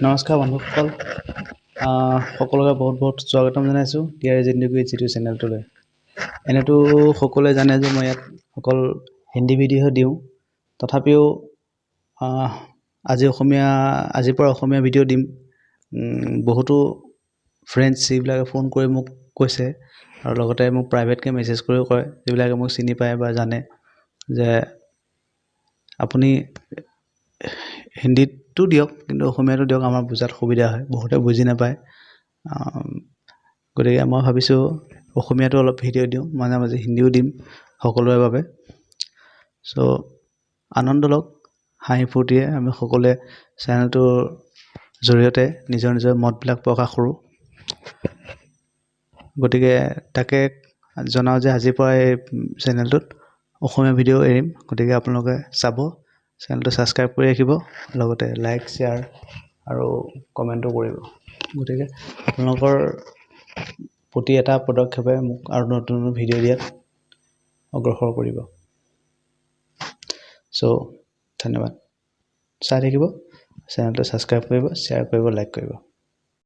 নমস্কাৰ বন্ধুসকল, সকলোকে বহুত বহুত স্বাগতম জনাইছোঁ ডিয়াৰ জিন্দগী যিটো চেনেলটোলৈ। এনেতো সকলোৱে জানে যে মই ইয়াত অকল হিন্দী ভিডিঅ'হে দিওঁ, তথাপিও আজি অসমীয়া, আজিৰ পৰা অসমীয়া ভিডিঅ' দিম। বহুতো ফ্ৰেণ্ডছ যিবিলাকে ফোন কৰি মোক কৈছে আৰু লগতে মোক প্ৰাইভেটকৈ মেছেজ কৰিও কয়, যিবিলাকে মোক চিনি পায় বা জানে যে আপুনি হিন্দীতো দিয়ক কিন্তু অসমীয়াটো দিয়ক, আমাৰ বুজাত সুবিধা হয়, বহুতে বুজি নাপায়। গতিকে মই ভাবিছোঁ অসমীয়াটো অলপ ভিডিঅ' দিওঁ, মাজে মাজে হিন্দীও দিম সকলোৰে বাবে। চ' আনন্দ লওক, হাঁহি ফূৰ্তিৰে আমি সকলোৱে চেনেলটোৰ জৰিয়তে নিজৰ নিজৰ মতবিলাক প্ৰকাশ কৰোঁ। গতিকে তাকে জনাওঁ যে আজিৰ পৰা এই চেনেলটোত অসমীয়া ভিডিঅ' এৰিম। গতিকে আপোনালোকে চাব, চেনেলটো ছাবস্ক্ৰাইব কৰি ৰাখিব, লগতে লাইক, শ্বেয়াৰ আৰু কমেণ্টো কৰিব। গতিকে আপোনালোকৰ প্ৰতি এটা পদক্ষেপে মোক আৰু নতুন নতুন ভিডিঅ' দিয়াত অগ্ৰসৰ কৰিব। চ' ধন্যবাদ, চাই থাকিব, চেনেলটো ছাবস্ক্ৰাইব কৰিব, শ্বেয়াৰ কৰিব, লাইক কৰিব।